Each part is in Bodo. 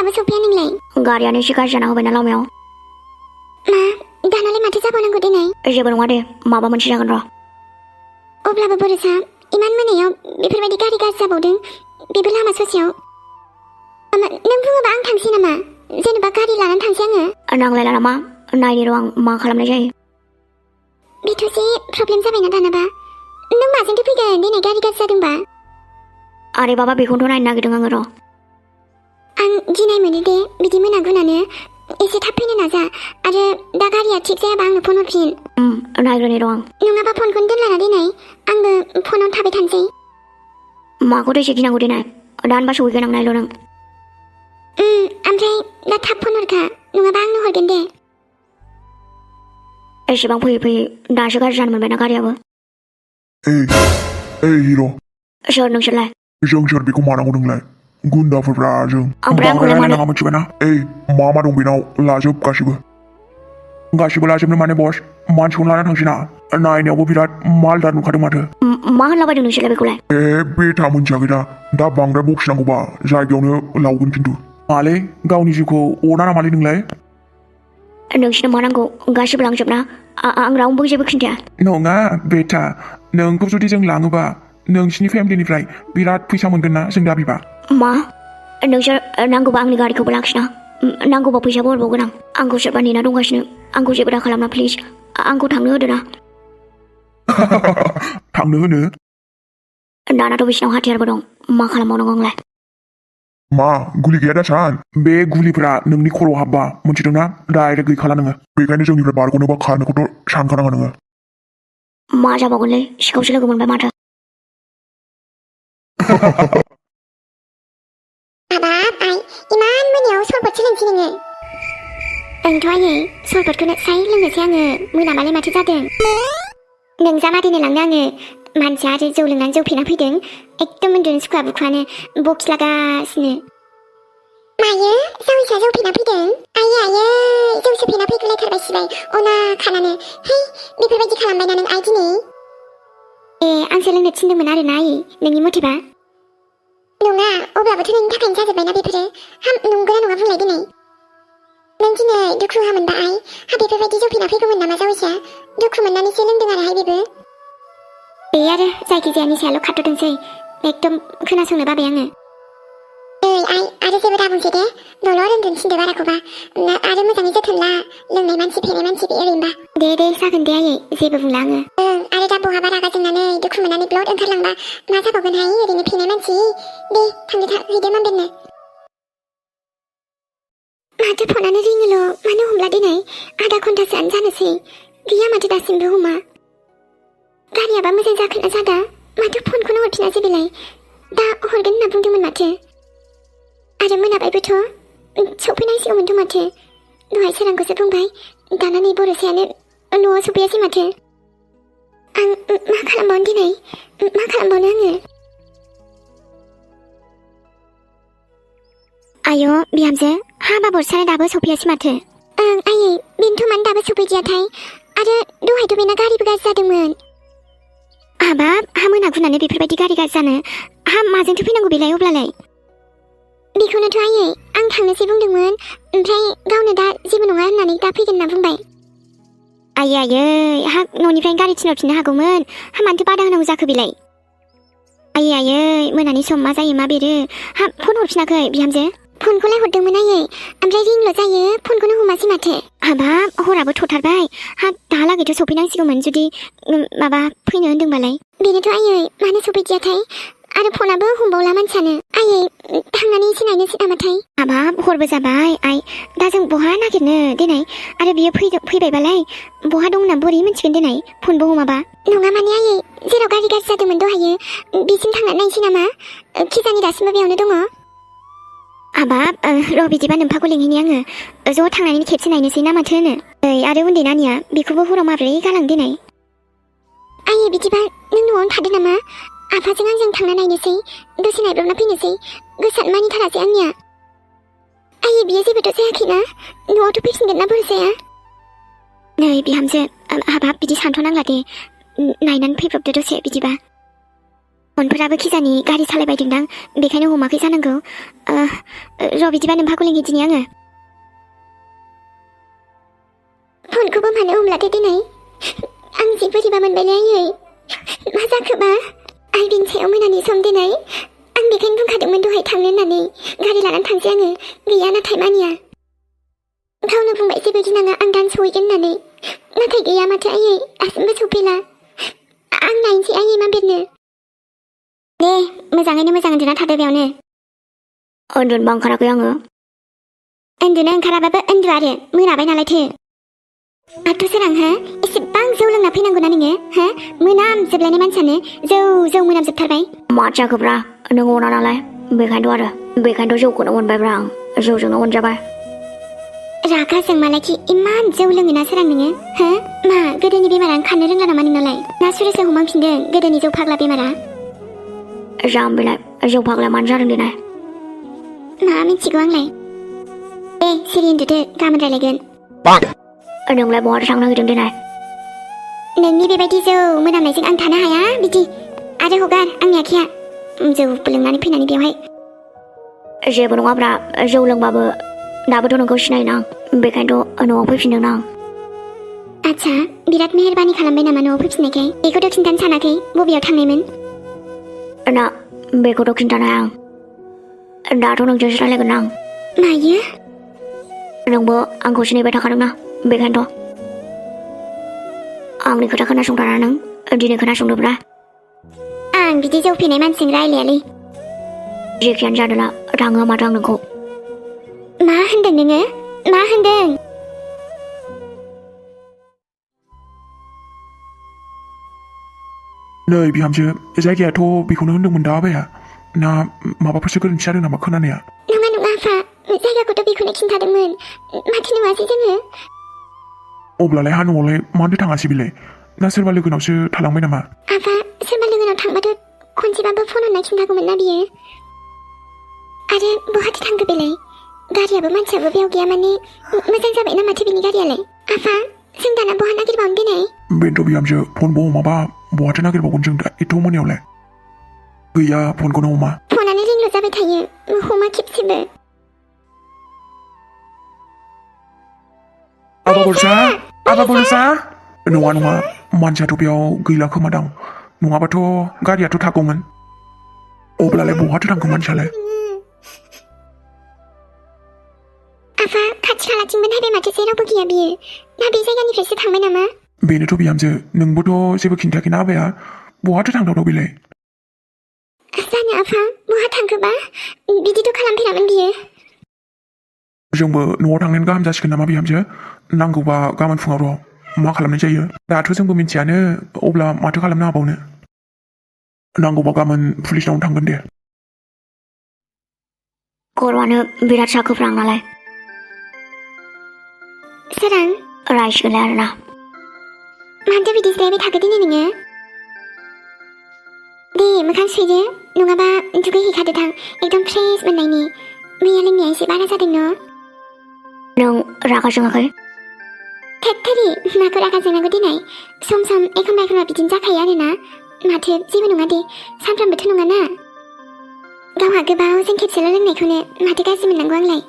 दाबो सफैया नोंलाय? गारियानो एसे गाज्रि जाना होबायना लामायाव। मा दानालाय माथो जाबावनांगौ दिनै? जेबो नङा दे, माबा मोनसे जागोन र'। अब्लाबो बोरोसा इमान मोनायाव बेफोरबायदि गारि गाज्रि जाबावदों, बेबो लामा ससेयाव। नों बुङोबा आं थांसै नामा? जेनेबा गारि लानानै थांसै आङो। नांलायला नामा, नायनि र' आं मा खालामनाय जायो। बेथ' जे प्रब्लेम जाबायना दानाबा। नों माजोंथो फैगोन दिनै गारि गाज्रि जादोंबा? आरे बाबा बेखौनोथ' नायनो नागिरदों आङो र'। आं गिनाय मोनो दे बिदि मोनागुनानो। एसे थाब फैनो नाजा आरो दा गारिया थिग जायाबा आंनो फन हरफिन। नायग्रोनि र' आं। नङाबा फनखौनो दोनलाना दिनै, आंबो फनावनो थाबाय थानोसै। माखौथो एसे गिनांगौ देनाय, दानबा सहैगोन आं, नायल' नों। ओमफ्राय दा थाब फन हरखा, नङाबा आंनो हरगोन दे। एसेबां फैयै फैयै दासो गाज्रि जानो मोनबायना गारियाबो। ओइ हिर', सोर नोंसोरलाय? जों सोर बेखौ मानांगौ नोंलाय? गुन्दाफोरब्रा जों। ओमफ्राय आंखौलाय मानो? रायलायनाङा मिथिबायना? मा दं बेनाव लाजोब गासिबो लाजोबनो माने बस, मानसिखौनो लाना थांसै ना। नायनायावबो बिराद मालदार नुखादों माथो। मा होनलाबायदों नोंसोरलाय बेखौलाय? बेथा मोनथियाखै दा बांद्राय बखिनांगौबा जायगायावनो लावगोन खिन्थु। मालै गावनि जिउखौ अना नामालै नोंलाय? नोंसिनो मा नांगौ गासिबो लांजोबना, आं रावनोबो जेबो खिन्थाया। नङा बेटा, नोंखौ जुदि जों लाङोबा नोंसिनि फेमिलिनिफ्राय बिराद फैसा मोनगोन ना जों दाबिबा। मा? नोंसोर नांगौबा आंनि गारिखौबो लाखिना, नांगौबा फैसाबो हरबावगोन आं। आंखौ सोरबा नेना दंगासिनो, आंखौ जेबो दा खालामना प्लिज, आंखौ थांनो होदो ना। थांनो होनो? दानाथ' बिसिनाव हाथियारबो दं, मा खालामबावनांगौ आंलाय? मा गुलि गैया दासान? बे गुलिफोरा नोंनि खर'आव हाबबा मोनथिदोंना, डाइरेक्ट गैखाला नोङो। बेखायनो जोंनिफ्राय बारग'नोबा खारनोखौथ' सानखानाङा नोङो। मा जाबावगोनलै, सिखावसो लोगो मोनबाय माथो। हाबाब आइ, इमान मोनायाव सरबतसो लोंसै नोङो? ओंथ' आयै, सरबतखौनो साइ लोंनोसै आङो, मोनाबालाय माथो जादों? नोंजा मादैनो लांनो आङो, मानसिया आरो जौ लोंनानै जौ फेना फैदों, एकदम उन्दुनो सुखुवा बुखुआनो बखिलागासिनो। मायो जावैसोआ जौ फेना फैदों? आयै जौसो फेना फैगुलायथारबाय सिबाय, अना खानानो। है बेफोरबायदि खालामबायना नों आइ दिनै? आंसो लोंनो थिनदोंमोन आरोना आयै, नोंनि मथेबा? नङा, अब्लाबोथ' नोंनि थाखायनो जाजोब्बायना बेफोरो। नंगौना नङा बुंलाय दिनै? नों दिनै दुखु मोनबा आइ? बेफोरबायदि जौ फेना फैगौमोन नामा जावैसोआ? दुखु मोननानैसो लोंदों आरोहाय बेबो। बे आरो जायखिजाया निसायाल' खाथ'दोंसै, एकदम खोनासंनो बाबाय आङो। आइ आरो जेबो दाबुंसै दे, दलर उन्दुनो थिनदो बाराखौबा, आरो मोजाङै जोथोन ला, लोंनाय मानसि फेनाय मानसि बे ओरैनोबा। दे जागोन दे आयै, जेबो बुंला आङो। आरो दा बहाबा रागा जोंनानै दुखु मोननानै ब्लड ओंखारलांबा मा जाबावगोनहाय, ओरैनो फेनाय मानसि। दे हैदो मानदेरनो। माथो फनानो रिङोल', मानो हमला दिनै? आधा घन्टासोआनो जानोसै, गैया माथो दासिमबो हमा। गारियाबा मोजां जाखोना जादा, माथो फनखौनो हरफिनासै बेलाय? दा हरगोन होनना बुंदोंमोन माथो। आरो मोनाबायबोथ', सफैनांसिगौमोनथ' माथो। दहाय सोरांखौसो बुंबाय, दाना नै बर'सायानो न'आव सफैयासै माथो। आं मा खालामबावनो दिनै, मा खालामबावनो आङो? आय' बिहामजो, हाबा बरसाया दाबो सफैयासै माथो? आयै, बेनोथ' मानो दाबो सफैदियाथाय? आरो दहायथ' बेना गारिबो गाज्रि जादोंमोन। हाबाब, मोनागुनानो बेफोरबायदि गारि गाज्रि जानो, माजोंथो फैनांगौ बेलाय अब्लालाय? बेखौनोथ' आयै, आं थांनोसै बुंदोंमोन, ओमफ्राय गावनो दा जेबो नङा होननानै दा फैगोन होनना बुंबाय। आयै न'निफ्रायनो गारि थिनहरफिननो हागौमोन, मानोथो बादा होनांगौ जाखो बेलाय? आयै मोनानि सम मा जायो मा बेरो, फन हरफिनाखै बिहामजो? फनखौलाय हरदोंमोन आयै, ओमफ्राय रिंल' जायो, फनखौनो हमासै माथो। हाबाब, हराबो थ'थारबाय, दाहालागैथ' सफैनांसिगौमोन जुदि माबा फैनो होनदोंबालाय। बेनोथ' आयै, मानो सफैदियाथाय? आरो फनाबो हमबावला मानसियानो। आयै, थांनानै एसे नायनोसै नामाथाय? हाबाब, हरबो जाबाय आइ, दा जों बहा नागिरनो देनाय? आरो बियो फैबायबालाय बहा दं होनना बोरै मिन्थिगोन देनाय, फनबो हमाबा? नङा माने आयै, जेराव गारि गाज्रि जादोंमोन दहायो, बिसिम थांनानै नायनोसै नामा? खिजानि दासिमबो बेयावनो दङ। हाबाब, र' बिदिबा नोम्फाखौ लिंहैनि आङो, ज' थांनानै खेबसे नायनोसै ना माथो होनो? आरो उन्दै नानिया, बेखौबो हराव माबोरै गालां देनाय? आयै बिदिबा नों न'आवनो थादो नामा? आफाजों आंजों थांना नायनोसै, दसे नायब्रबना फैनोसै, गोसोआनो मानिथारासै आंनिया। आयै बियो जेबोथ' जायाखैना? न'आवथ' फैफिनगोन ना बरसाया? नै बिहामजो, हाबाब बिदि सानथ'नांला दे, नायनानै फैब्रबदो दसे बिदिबा। फनफोराबो खिजानि गारि सालायबायदोंदां बेखायनो हमाखै जानांगौ र' बिदिबा नोम्फाखौ लिंहैदिनि आङो फनखौबो मानो हमलाथो दिनै आं जि बोरैबा मोनबायलै आयै मा जाखोबा आइ बिनि सायाव मोनानि सम दिनै आं बेखायनो बुंखादोंमोन दहाय थांनो होननानै गारि लानानै थांसै आङो गैया नाथाय मानिया गावनो बुंबाय जेबो गिनाङा आं दान सहैगोन होननानै नाथाय गैया माथो आयै दासिमबो सफैला आं नायनोसै आयै मा बेरनो दे मोजाङैनो मोजां उन्दुना थादो बेयावनो उन्दुनोबा ओंखाराखै आङो उन्दुनो ओंखाराबाबो उन्दु आरो मोनाबाय नालायथो माथो सोरां हो एसेबां जौ लोंना फैनांगौ ना नोङो हो मोनामजोबलायनाय मानसियानो जौ मोनामजोबथारबाय मा जाखोब्रा नों अना नालाय बेखायनोथ' जौखौनो मोनबायब्रा आं जौजोंनो अनजाबाय रागा जों मालायखि इमान जौ लोङोना सोरां नोङो हो मा गोदोनि बेमारानो खारनो रोंला नामा नोंनालाय ना सुरेसो हमहांफिनदों गोदोनि जौ फाग्ला बेमारा जाम्बिलाय जौ फाग्लाया मानो जादों देनाय मा मिथिगौ आंलाय दे सिरि उन्दुदो गाबोन रायलायगोन नोंलाय बहा थांनो नागिरदों देनाय नोंनि बेबायदि जौ मोनामनायजों आं थानो हाया बिदि आरो हगार आंनि आखिया जौ लोंनानै फैनानै बेवहाय जेबो नङाब्रा जौ लोंबाबो दाबोथ' नोंखौ सिनायोना आं बेखायनोथ' न'आव फैफिनदोंना आं आच्छा बिराद मेहेरबानि खालामबाय नामा न'आव फैफिननायखाय बेखौथ' खिन्थानो सानाखै बबेयाव थांनायमोन ना बेखौथ' खिन्थानो हाया आं दाथ' नोंजोंसो रायलायगोन आं मायो नोंबो आंखौ सिनायबाय थाखादोंना बेखायनोथ' आंनि खोथा खोनासंथारा नों दिनै खोनासंदोब्रा आं बिदि जौ फेनाय मानसिजों रायलायालै जेखियानो जादोंला थाङो माथो आं नोंखौ मा होनदों नोङो मा होनदों नै बिहामजो जायगायाथ' बेखौनो होनदोंमोन दा आबाया ना माबाफोरसो गोरोन्थि जादों नामा खोनानाया नङा आफा जायगाखौथ' बेखौनो खिन्थादोंमोन माथो नुवासै जोङो अब्लालाय हा न'आवलाय मानो थाङासै बिलाय ना सोरबा लोगोनावसो थालांबाय नामा आफा सोरबा लोगोनाव थांबाथ' खनसेबाबो फन हरना खिन्थागौमोन ना बियो आरो बहाथो थांखो बेलाय गारियाबो मानसियाबो बेयाव गैया माने मोजां जाबाय ना माथो बिनि गारियालाय आफा जों दाना बहा नागिरबावनो दिनै बेनोथ' बिहामजो फनबो हमाबा बहाथो नागिरबावगोन जों दा एथ' मोनायावलाय गैया फनखौनो हमा फनानो रिंल' जाबाय थायो हमा खेबसेबो आबा बरसा नङा मानसियाथ' बेयाव गैला खोमादां नङाबाथ' गारियाथ' थागौमोन अब्लालाय बहाथो थांखो मानसियालाय आफा खाथि खालाथिंबो नायबाय माथो जेरावबो गैया बियो ना बे जायगानिफ्रायसो थांबाय नामा बेनोथ' बिहामजो नोंबोथ' जेबो खिन्थायाखैना आबाया बहाथो थांथावथाव बेलाय जानो आफा बहा थांखोबा बिदिथ' खालामफेरामोन बियो जोंबो न'आव थांनायानो गाहाम जासिगोन नामा बिहामजो नांगौबा गाबोन फुङाव र' मा खालामनाय जायो दाथ' जोंबो मिथियानो अब्ला माथो खालामनो हाबावनो नांगौबा गाबोन पुलिसनावनो थांगोन दे खर'आनो बिराद साखोफ्रां नालाय सोरां रायसिगोनलाय आरोना मानोथो बिदि जिरायबाय थाखो दिनै नोङो दे मोखां सुहैदो नङाबा दुगैहैखादो थां एकदम फ्रेश मोननायनि मैया लोंनाया एसे बारा जादों न' नों रागा जोङाखै थेत्तेरि माखौ रागा जोंनांगौ दिनै सम एखनबा बिदिनो जाखायो आरोना माथो जेबो नङा दे सानफ्रामबोथ' नङाना गावहा गोबावजों खेबसेल' लोंनायखौनो माथो गाज्रि मोननांगौ आंलाय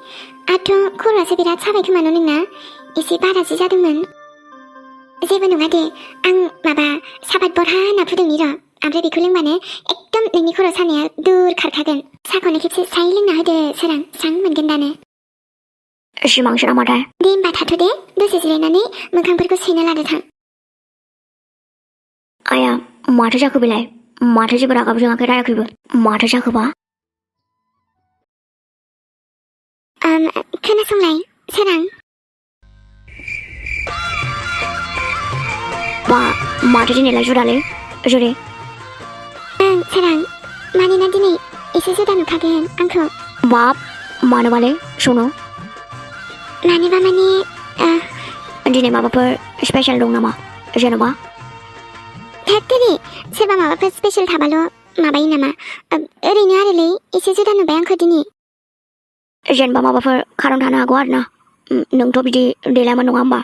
आरोथ' खर'आसो बिराद साबाय खोमा न' नोंना एसे बारासो जादोंमोन जेबो नङा दे आं माबा साबाद बरहा होनना फुदुंनि र' ओमफ्राय बेखौ लोंबानो एकदम नोंनि खर' सानाया दुर खारखागोन साहाखौनो खेबसे स्राय लोंना होदो सोरां स्रां मोनगोन दानो सिमांसो नामाथाय दे होमबा थाथ' दे दसे जिरायनानै मोखांफोरखौ सुना लादो थां आया माथो जाखो बेलाय माथो जेबो रागाबो जोङाखै रायाखैबो माथो जाखोबा खोनासंलाय सोरां माथो दिनैलाय जुदालै जुदि सोरां मानोना दिनै एसे जुदा नुखागोन आंखौ बाप मानोबालै सनु मानोबा माने दिनै माबाफोर स्पेशल दं नामा जेन'बा थेत्तेरि सोरबा माबाफोर स्पेशल थाबाल' माबायो नामा ओरैनो आरोलै एसे जुदा नुबाय आंखौ दिनै जेन'बा माबाफोर खारन थानो हागौ आरोना नोंथ' बिदि देलायमोन नङा होमबा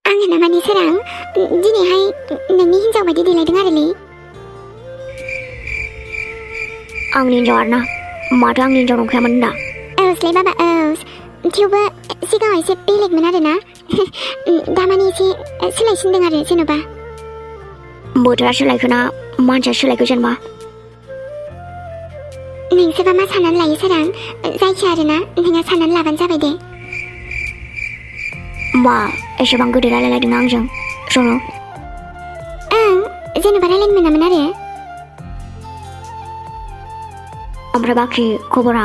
आङो ना माने सोरां दिनैहाय नोंनि हिन्जाव बायदि देलायदों आरोलै आंनि हिनजाव आरोना माथो आंनि हिनजाव नंखायामोन दा औसलै बाबा औस थेवबो सिगाङाव एसे बेलेगमोन आरोना दामानि एसे सोलायसिनदों आरो जेन'बा बोथोरा सोलायखोना मानसिया सोलायखो जेनेबा नोंसोरबा मा साननानै लायो सोरां जायखिया आरोना नोंहा साननानै लाबानो जाबाय दे मा एसेबां गोदै रायलायलायदोंना आंजों सनु ओं जेन'बा रायलायनो मोनामोन आरो ओमफ्राय बाखि खबरा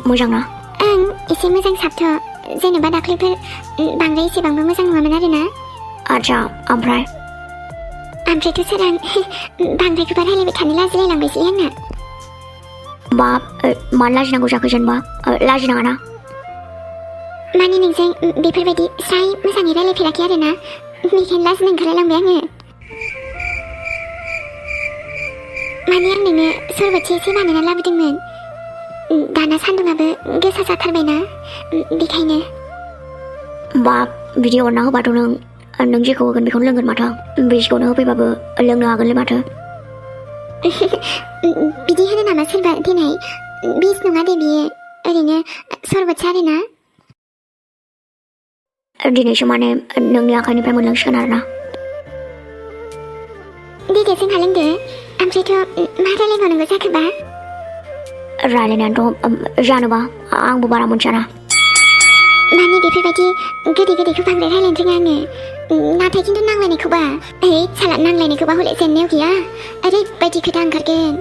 मोजां ना ओं एसे मोजां साबथ' जेन'बा दाख्लैफोर बांद्राय एसेबांबो मोजां नङामोन आरोना आच्छा ओमफ्रायथ' सोरां बांद्रायखौबा रायलायबाय थानो लाजिलायलांबायसै आंना बाब मानो लाजिनांगौ जाखो जेनेबा लाजिनाङा ना माने नोंजों बेफोरबायदि स्राय मोजाङै रायलायफेराखै आरोना बेखायनो लाजिनो ओंखारलायलांबाय आङो माने आं नोंनो सरबतसे एसे बानायना लाबोदोंमोन दाना सान्दुङाबो गोसा जाथारबायना बेखायनो बाब बिदि अनना होबाथ' नों जेखौ होगोन बेखौनो लोंगोन माथो बिसखौनो होफैबाबो लोंनो हागोनलै माथो बिदि होनो नामा सोरबा दिनै बिस नङा दे बियो ओरैनो सरबतसो आरोना दिनैसो माने नोंनि आखाइनिफ्राय मोनलोंसिगोन आरोना दे जोंहा लोंदो ओमफ्रायथ' मा रायलायबावनांगौ जाखोबा रायलायनायानोथ' जानोबा आंबो बारा मोनथियाना माने बेफोरबायदि गोदैखौ बांद्राय रायलायनो रोङा आङो नाथाय खिन्थु नांलायनायखौबा साला नांलायनायखौबा हले जेननायाव गैया ओरैबायदि खोथा ओंखारगोन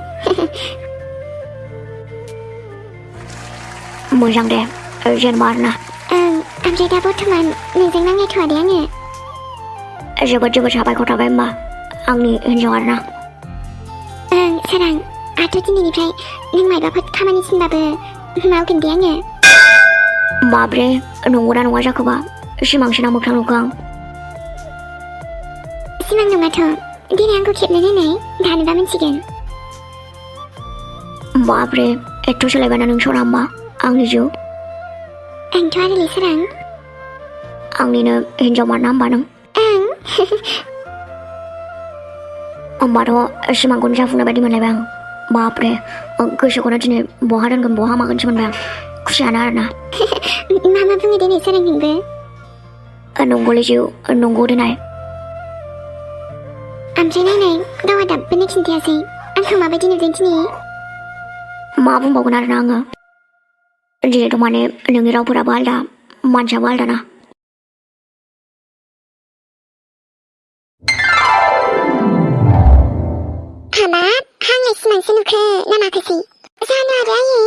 मोजां दे जेनेबा आरोना ओं ओमफ्राय दा बर्थमान नोंजों नांलायथ'वा दे आङो जोबोद साबायखर थाबाय होमबा आंनि हिनजाव आरोना ओं सोरां आथ' दिनैनिफ्राय नों मायबाफोर खामानि थिनबाबो मावगोन दे आङो बाब्रे नंगौना नङा जाखोबा सिमांसोना मोगथां नुखो आं सिमां नङाथ' दिनै आंखौ खेबनो नायनाय दानोबा मिथिगोन बाब्रे एथ' सोलायबायना नों सना होमबा आंनि जिउ आंथ' आरोलै सोरां आंनिनो हिनजाव मारना होमबा नों ओं होमबाथ' सिमांखौनो जाफुंनाय बायदि मोनलायबाय आं बाब्रे गोसोखौनो दिनै बहा दोनगोन बहा मागोनसो मोनबाय आं खुसियानो आरोना मा बुङो दिनै सोरां नोंबो नंगौलै जिउ नंगौ देनाय ओमफ्राय नायनाय गावहा दाबोनो खिन्थायासै आंखौ माबायदि नुदों दिनै मा बुंबावगोन आरोना आङो दिनैथ' माने नोंनि रावफोराबो आलदा मानसियाबो आलदा ना हाबाब आंलाय सिमांसो नुखो ना माखोसै जानो आरो आयै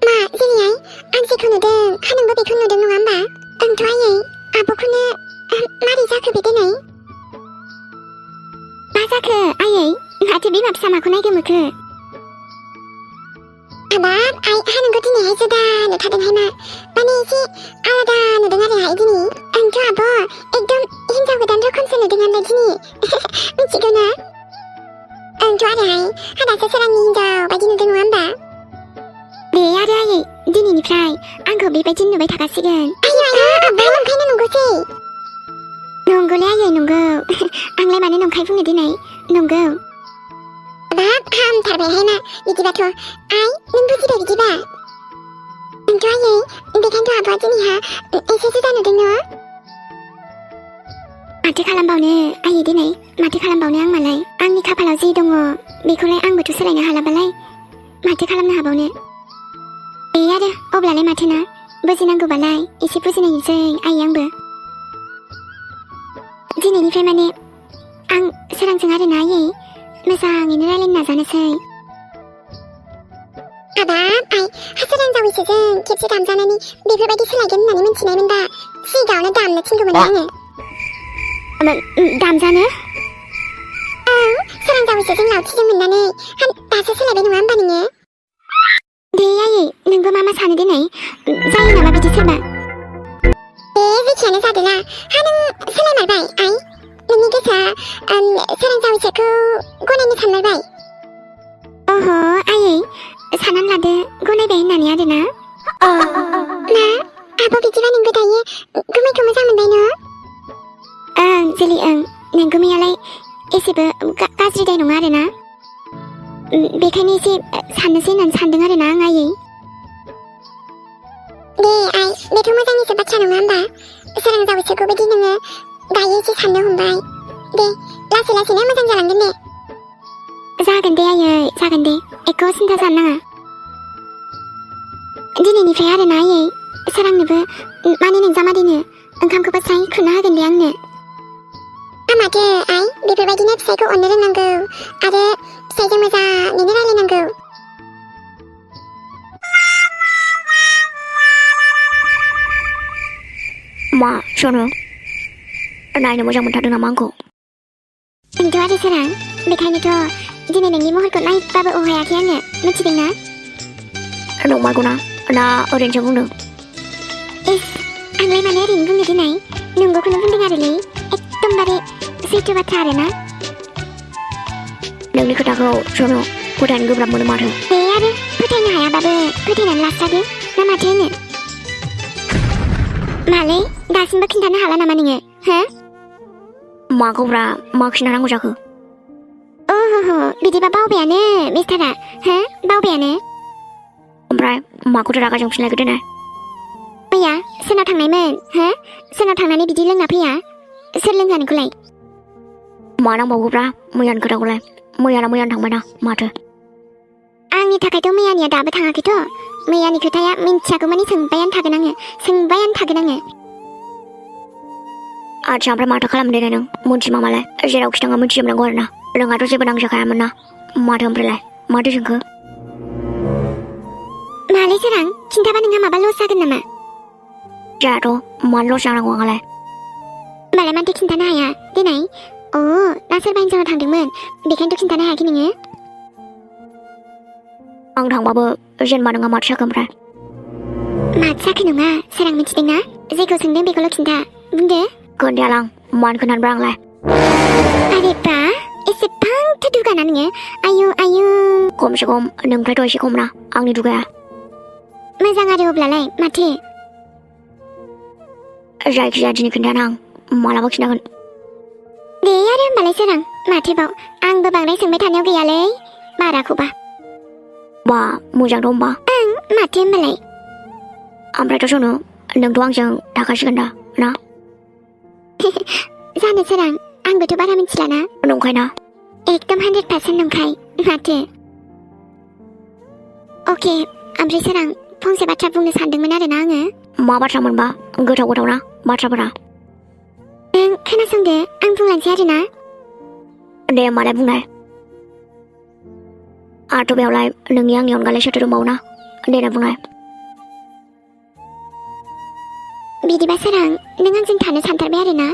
मा दिनैहाय आं जेखौ नुदों नोंबो बेखौ नुदों नङा होमबा आंथ' आयै आब'खौनो मारै जाखो बे दिनै मा जाखो आयै माथो बिमा फिसा माखौ नायगोमोखो हाबाब आइ नोंखौ दिनैहाय जुदा नुथारदोंहाय माने एसे आलादा नुदों आरोहाय दिनै आंथ' आब' एकदम हिनजाव गोदान रोखोमसो नुदों आंलाय दिनै मिथिगौ ना आंथ' आरोहाय दासो सोरांनि हिनजाव बायदि नुदों नङा होमबा दे आरो आयै दिनैनिफ्राय आंखौ बेबायदि नुबाय थाखासिगोन आबा नंखायनो नंगौसै नंगौलै आयै नंगौ आंलाय मानो नंखाय बुङो दिनै नंगौ बाब हामथारबायहाय मा बिदिबाथ' आइ नों बुजिबाय बिदिबा आंथ' आयै बेखायनोथ' आब'आ दिनैहा एसे जुदा नुदों न' माथो खालामबावनो आयै दिनै माथो खालामबावनो आं मालाय आंनि खाफालाव जि दङ बेखौलाय आंबोथ' सोलायनो हालाबालाय माथो खालामनो हाबावनो दे आरो अब्लालाय माथो ना बुजिनांगौबालाय एसे बुजिनायसै आयै आंबो दिनैनिफ्राय माने आं सोरांजों आरोना आयै मोजाङैनो रायलायनो नाजानोसै हाबाब आइ सोरां जावैसोजों खेबसे दामजानानै बेफोरबायदि सोलायगोन होननानै मिथिनायमोनबा सिगाङावनो दामनो थिनगौमोन आङो दामजानो ओं सोरां जावैसोजों लावथिजों मोननानै दासो सोलायबाय नङा होमबा नोङो दे आयै नोंबो मा सानो दिनै जायो नामा बिदि सोरबा जेखियानो जादोंना नों सोलायमारबाय आइ नोंनि गोसोआ सोरां जावैसोखौ गनायनो सानमारबाय अह आयै साननानै लादो गनायबाय होननानै आरोना मा आब' बिदिबा नोंबो दायो गुमैखौ मोजां मोनबाय न' ओं जेलि ओं नों गुमैयालाय एसेबो गाज्रिदाय नङा आरोना बेखायनो एसे साननो बेथ' मोजांनिसो बाथ्रा नङा होमबा सोरां जावैसोखौ बायदि नोङो दायो एसे साननो हमबाय दे लासै लासैनो मोजां जालांगोन दे जागोन दे आयै जागोन दे एख' सिन्था जानो नाङा दिनैनिफ्राय आरोना आयै सोरांनोबो माने नोंजामादैनो ओंखामखौबो स्राय खुरना होगोन दे आंनो माथो आइ बेफोरबायदिनो फिसायखौ अननो रोंनांगौ आरो फिसायजों मोजाङैनो रायलायनांगौ मा सनु नायनो मोजां मोनथारदों नामा आंखौ बेनोथ' आरो सोरां बेखायनोथ' दिनै नोंनि महरखौ नायबाबो अहायाखै आङो मिथिदोंना नंमारगौना ना ओरैनोसो बुंदों इस आंलाय मानो ओरैनो बुंनो दिनै नंगौखौनो बुंदों आरोलै एकदमबारे सैथो बाथ्रा आरोना नोंनि खोथाखौ सनु फोथायनो गोब्राब मोनो माथो दे आरो फोथायनो हायाबाबो फोथायनानै लास्रादो ना माथो होनो मालै दासिमबो खिन्थानो हाला नामा नोङो हो माखौब्रा मा खिन्थानांगौ जाखो ओहो बिदिबा बावबायानो मिस्टारा हो बावबायानो ओमफ्राय माखौथो रागा जोंफिनलायखो देनाय मैया सोरनाव थांनायमोन हो सोरनाव थांनानै बिदि लोंना फैया सोर लोंजानोखौलाय मा नांबावगौब्रा मैयानि खोथाखौलाय मैयानो थांबायना माथो आंनि थाखायथ' मैयानिया दाबो थाङाखैथ' मैयानि खोथाया मिन्थियागौमानि सोंबायानो थागोन आङो आदसा ओमफ्राय माथो खालामदो नों मोनथिमामालाय जेरावखि थाङा मोनथिजोबनांगौ आरो ना लोंहाथ' जेबो नांजाखायामोन ना माथो ओमफ्रायलाय माथो जोंखो मालै सोरां खिन्थाबा नोंहा माबा लस जागोन नामा जायाथ' मानो लस जानांगौ आंलाय होमबालाय माथो खिन्थानो हाया देनाय अ ना सोरबा हिन्जावनाव थांदोंमोन बेखायनोथ' खिन्थानो हायाखै नोङो आं थांबाबो जेनेबा नोंहा माथो जाखो ओमफ्राय माथो जाखो नङा सोरां मिथिदोंना जेखौ सोंदों बेखौल' खिन्था बुंदो खोन्थायालां मानो खोन्थानोब्रा आंलाय आरे बा एसेबांथो दुगाना नोङो आयु खमसे खम नोंनिफ्रायथ' एसे खम ना आंनि दुगाया मोजां आरो अब्लालाय माथो जायखिजाया दिनै खिन्थायानो आं मालाबा खिन्थागोन दे आरो होमबालाय सोरां माथोबाव आंबो बांद्राय सोंबाय थानायाव गैयालै बाराखौबा बा मोजांथ' होमबा ओं माथो होमबालाय ओमफ्रायथ' सनु नोंथ' आंजों थाखासिगोन दा ना जानो सोरां आंबोथ' बारा मिथिलाना नंखायना एकदम 100% नंखाय माथो अके ओमफ्राय सोरां फंसे बाथ्रा बुंनो सानदोंमोन आरोना आङो मा बाथ्रा मोनबा गोथाव ना बाथ्राफोरा नों खोनासंदो आं बुंलांसै आरोना दे होमबालाय बुंनाय आरोथ' बेयावलाय नोंनि आंनि अनगालाय सोरथो दंबावो ना देनाय बुंनाय बिदिबा सोरां नों आंजों थानो सानथारबाय आरोना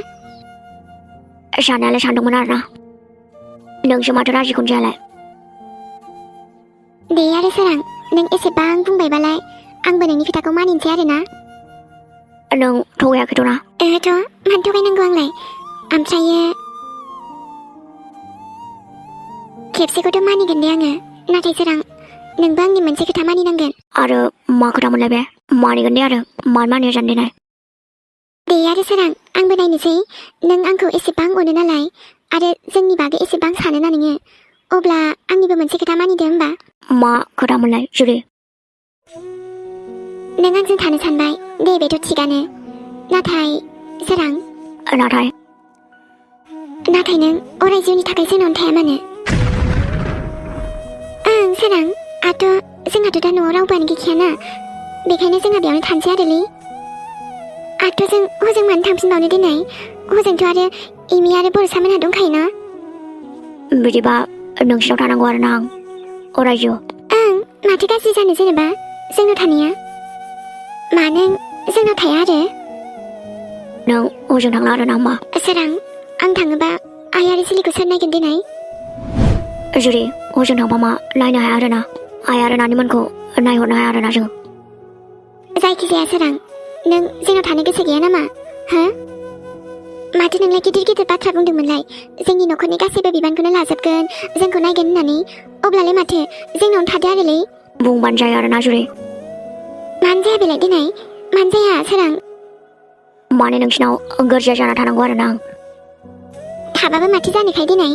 साननायालाय सानदोंमोन आरोना नोंसो माथो राजिखौनो जायालाय दे आरो सोरां नों एसेबां बुंबायबालाय आंबो नोंनि खोथाखौ मानिनोसै आरोना नों थगायाखैथ' ना ओहोथ' मानो थगायनांगौ आंलाय ओमफ्रायो खेबसेखौथ' मानिगोन दे आङो नाथाय सोरां नोंबो आंनि मोनसे खोथा मानिनांगोन आरो मा खोथामोनलाय बे मानिगोन दे आरो मानो मानिया जानो देनाय दे आरो सोरां आंबो नायनोसै नों आंखौ एसेबां अनो नालाय आरो जोंनि बागै एसेबां सानो ना नोङो अब्ला आंनिबो मोनसे खोथा मानिदो होमबा मा खोथामोनलाय जुरि नों आंजों थानो सानबाय दे बेथ' थिगानो नाथाय सोरां नाथाय नों अराय जिउनि थाखाय जोंनावनो थाया मानो ओं सोरां जोंहाथ' दा न'आव रावबोआनो गैखायाना बेखायनो जोंहा बेयावनो थानोसै आरोलै जों हजों मानो थांफिनबावनो दोननाय हजोंथ' आरो इमि आरो बरसामोनहा दंखायोना बिदिबा नोंसिनाव थानांगौ आरो ना आं अराय जिउ ओं माथो गाज्रि जानो जेनेबा जोंनाव थानाया मानो जोंनाव थाया आरो नों हजों थांला आरो ना होमबा सोरां आं थाङोबा आइ आरो सिलिखौ सोर नायगोन देनाय जुरि हजों थांबा मा नायनो हाया आरो ना आइ आरो नानिमोनखौ नायहरनो हाया आरो ना जों जायखिजाया सोरां नों जोंनाव थानो गोसो गैया नामा हो माथो नोंलाय गिदिर बाथ्रा बुंदोंमोनलाय जोंनि न'खरनि गासैबो बिबानखौनो लाजोबगोन जोंखौ नायगोन होननानै अब्लालाय माथो जोंनावनो थादो आरोलै बुंबानो जायो आरो ना जुरि मानो जाया बेलाय देनाय मानो जाया सोरां माने नोंसिनाव गोरजिया जाना थानांगौ आरो ना आं थाबाबो माथो जानोखाय देनाय